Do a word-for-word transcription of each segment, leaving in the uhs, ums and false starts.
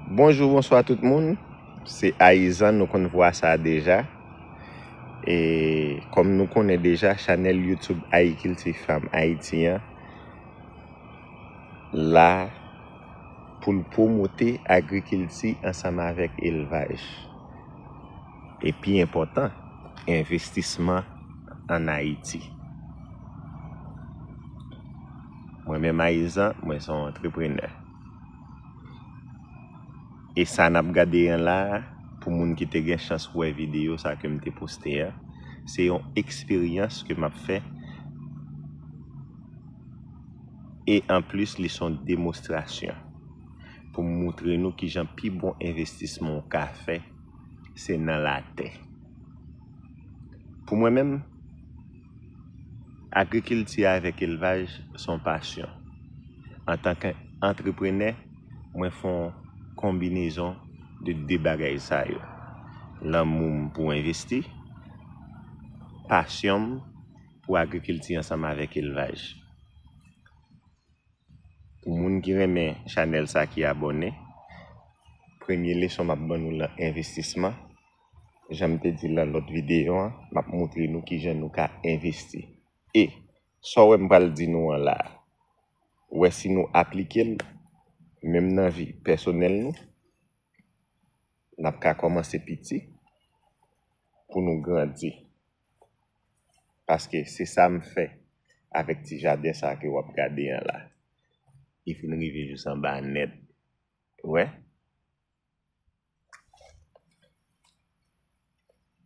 Bonjou, bonswa tout moun. Se Ayizan, nou konn vwa sa a deja. E kòm nou konnen deja, chanèl YouTube Ayikilti Fam Ayiti an la pou l pwomote agrikilti ansanm avèk elvaj. E pi enpòtan, envestisman ann Ayiti. Mwen menm Ayizan, mwen se yon antreprenè. E sa n ap gade an la a, pou moun ki te gen chans wè videyo sa ke m te poste a, se yon eksperyans ke m ap fè. E anplis, li se yon demonstrasyon pou m moutre nou kijan pi bon envestisman w ka fè, se nan latè. Pou mwen menm, agrikilti avèk elvaj se yon pasyon. Antanke antreprenè, mwen fè yon konbinezon de de bagay sa yo. Lanmou m pou envesti, pasyon m pou agrikilti ansanm avèk elvaj. Pou moun ki renmen chanèl sa, ki abòne, premye leson m ap ban nou lan envestisman. Jan m te di lan lòt videyo an, m ap moutre nou kijan nou ka envesti. E sa w wè m pral di nou an la a, w wè si nou aplike l, menm nan vi pèsonèl nou, n ap ka kòmanse piti pou nou grandi. Paske se sa m fè avèk ti jaden sa ke w ap gade an la. Li fin rive jous anba nèt. Ou wè?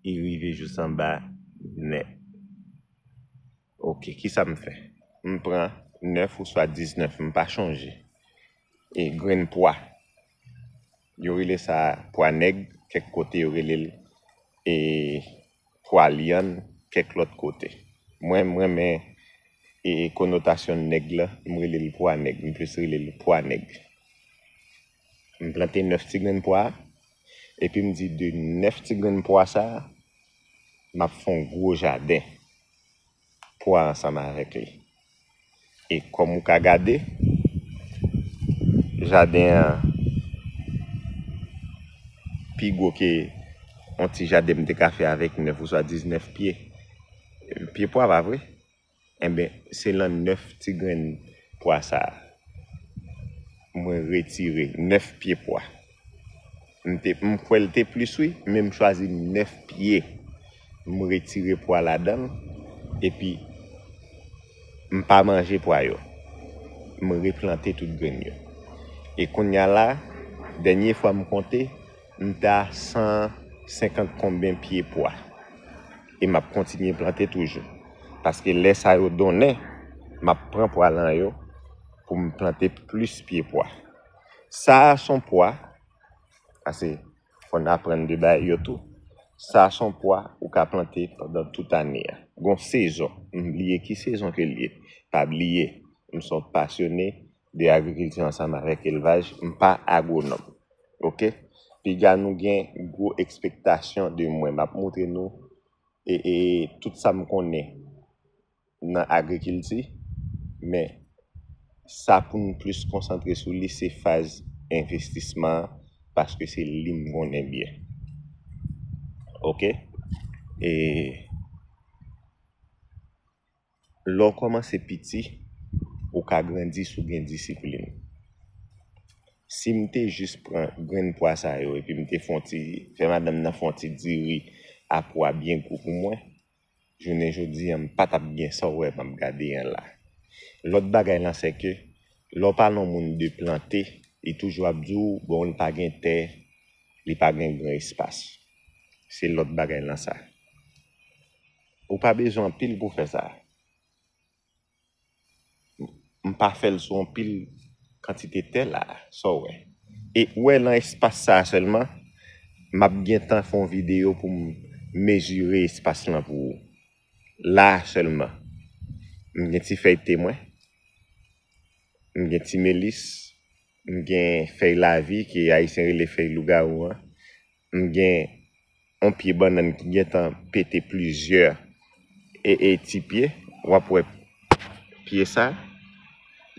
Li rive jous anba nèt. Oke, kisa m fè? M pran nèf oswa diznèf, m pa chonje. E grenn pwa. Yo rele sa pwa nèg, kèk kote yo rele l, e, pwa lyann, kèk lòt kote. Mwen, m renmen, e, konotasyon nèg la, m rele l pwa nèg, m plis rele l pwa nèg. M plante nèf ti grenn pwa, epi m di de nèf ti grenn pwa sa a, m ap fè yon gwo jaden pwa ansanm avèk li. E kòm ou ka gade, jaden an pi gwo ke yon ti jaden m te ka fè avèk nèf oswa diznèf pye. Pye pwa, pa vre? Enben, se lan nèf ti grenn pwa sa a, mwen retire nèf pye pwa. M te, m kwè l te plis, wi, men m chwazi nèf pye. M retire pwa ladan l, epi m pa manje pwa yo. M replante tout grenn yo. E kounye a la, dènye fwa m konte, m t a san senkant konbyen pye pwa. E m ap kontinye plante toujou. Paske lè sa yo donnen, m ap pran pwa lan yo pou m plante plis pye pwa. Sa a se yon pwa, paske fò n aprann de bagay yo tou. Sa a se yon pwa ou ka plante pandan tout ane a. Gon sezon, m bliye ki sezon ke l ye. Pa bliye, m se yon pasyone de agrikilti ansanm avèk elvaj, m pa agwonòm. Oke? Piga nou gen gwo ekspektasyon de mwen. M ap moutre nou e, e tout sa m konnen nan agrikilti, men sa pou n plis konsantre sou li, se faz envestisman an, paske se li m konnen byen. Oke? E lè w kòmanse piti, ou ka grandi si w gen disiplin. Si m te jis pran grenn pwa sa yo, epi m te fè yon ti, fè madanm nan fè yon ti diri a pwa byen gwo pou mwen, jounen jodi a, m pa t ap gen sa w wè m ap gade an la. Lòt bagay lan, se ke lè w pale yon moun de plante, li toujou ap di w, bon, li pa gen tè, li pa gen gran espas. Se lòt bagay lan sa. Ou pa bezwen anpil pou fè sa. M pa fè l sou anpil kantite tè la, sa w wè. E ou wè, lan espas sa a sèlman, m ap gentan fè yon videyo pou m mezire espas lan pou ou. La a sèlman, m gen ti fèy te mwen, m gen ti melis, m gen fèy lavi, ke Ayisyen rele fèy lougawou an, m gen yon pye bannann ki gentan pete plizyè e, e ti pye. W ap wè pye sa,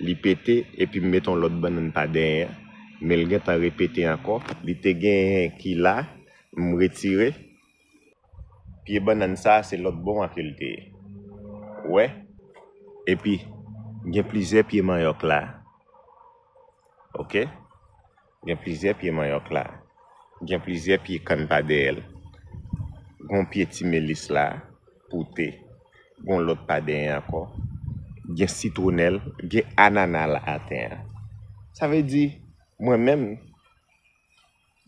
li pete, epi m mete yon lòt bannann pa dèyè an. Men l gentan repete ankò. Li te genyen ki la, m retire. Pye bannann sa a, se lòt bò a ke l te ye. Ou wè? Epi, gen plizyè pye manyòk la. Oke? Gen plizyè pye manyòk la. Gen plizyè pye kann pa dèyè l. Gon pye ti melis la, pou te. Gon lòt pa dèyè ankò. Gen sitwonèl, gen anana la atè a. Sa vle di, mwen menm,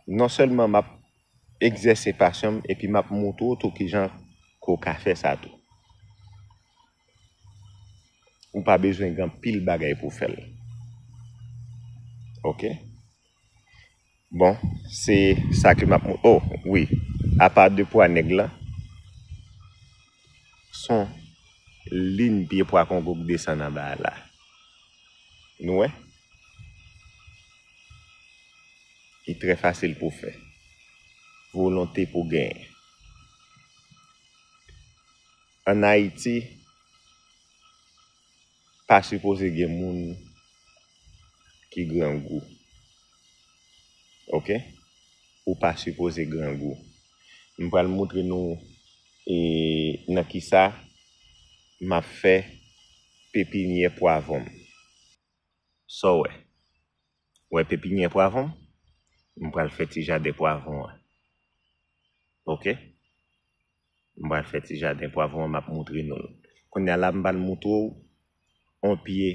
non sèlman m ap egzèse pasyon m, epi m ap montre w tou kijan ke w ka fè sa tou. Ou pa bezwen gen anpil bagay pou w fè l. Oke? Bon, se sa ke m ap mou-, oh, wi. Apa de pwa nèg lan, se yon liy pye pwa kongo k desann anba a la. Nou wè? Li trè fasil pou fè. Volonte pou genyen. Ann Ayiti, pa sipoze gen moun ki grangou. Oke? Ou pa sipoze grangou. M pral montre nou, e, nan kisa m ap fè pepinyè pwavwon m. Sa w wè? Ou wè pepinyè pwavwon m? M pral fè ti jaden pwavwon an. Oke? M pral fè ti jaden pwavwon an, m ap montre nou l. Kounye a la, m pral montre w yon pye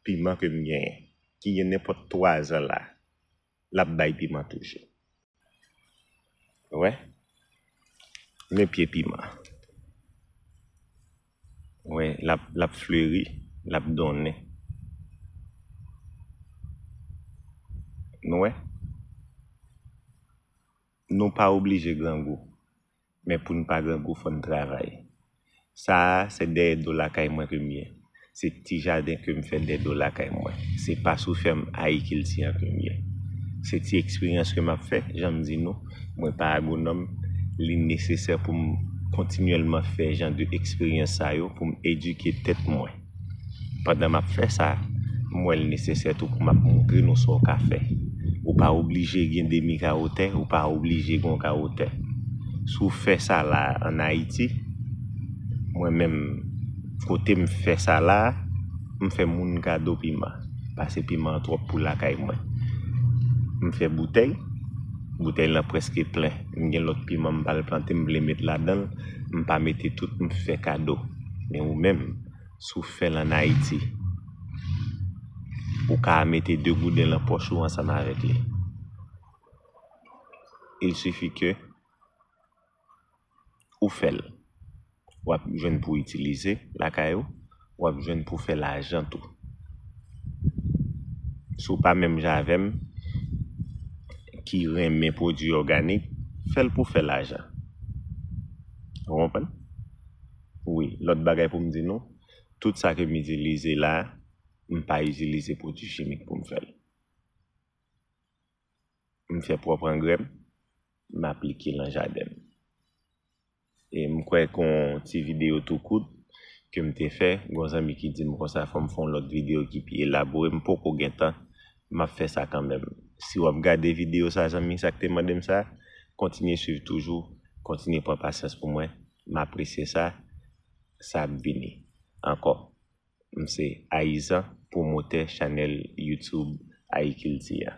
piman ke m genyen, ki gen nenpòt twa zan la. L ap bay piman toujou. Ou wè? Men pye piman. Ou wè, l ap, l ap fleri, l ap donnen. Nou wè? Nou pa oblije grangou. Men pou n pa grangou, fò n travay. Sa a, se dèyè do lakay mwen ke m ye. Se ti jaden ke m fè dèyè do lakay mwen. Se pa sou fèm ayikilti an ke m ye. Se ti eksperyans ke m ap fè, jan m di nou, mwen pa agwonòm, li nesesè pou m kontinyèlman fè jan de eksperyans sa yo, pou m edike tèt mwen. Pandan m ap fè sa, m wè l nesesè tou pou m ap montre nou sa w ka fè. Ou pa oblije gen demi kawotè, ou pa oblije gen yon kawotè. Si w fè sa la ann Ayiti, mwen menm, kote m fè sa la, m fè moun kado piman. Pase piman an twòp pou lakay mwen. M fè boutèy, boutèy lan prèske plen. M gen lòt piman m pral plante, m vle met ladan l, m pa mete tout, m fè kado. Men ou menm, si w fè l ann Ayiti, ou ka mete de gouden lan pòch ou ansanm avèk li. Il sifi ke ou fè l. W ap jwenn pou itilize lakay ou, w ap jwenn pou fè lajan tou. Si w pa menm jan avè m, ki renmen pwodui òganik, fè l pou fè lajan. Ou konprann? Wi, lòt bagay pou m di nou, tout sa ke m itilize la, m pa itilize pwodui chimik pou m fè l. M fè pwòp angrè m, m aplike lan jaden m. E m kwè gon ti videyo tou kout ke m te fè, gon zanmi ki di m konsa fò m fè yon lòt videyo ki pi elabore, m poko gen tan, m ap fè sa kanmenm. Si w ap gade videyo sa, zanmi sa k te mande m sa, kontinye swiv toujou, kontinye pran pasyans pou mwen, m apresye sa, sa ap vini ankò. M se Ayizan, pwomotè chanèl YouTube Ayikilti a.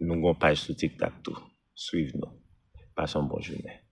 Nou gon paj sou TikTok tou. Swiv nou. Pase yon bon jounen.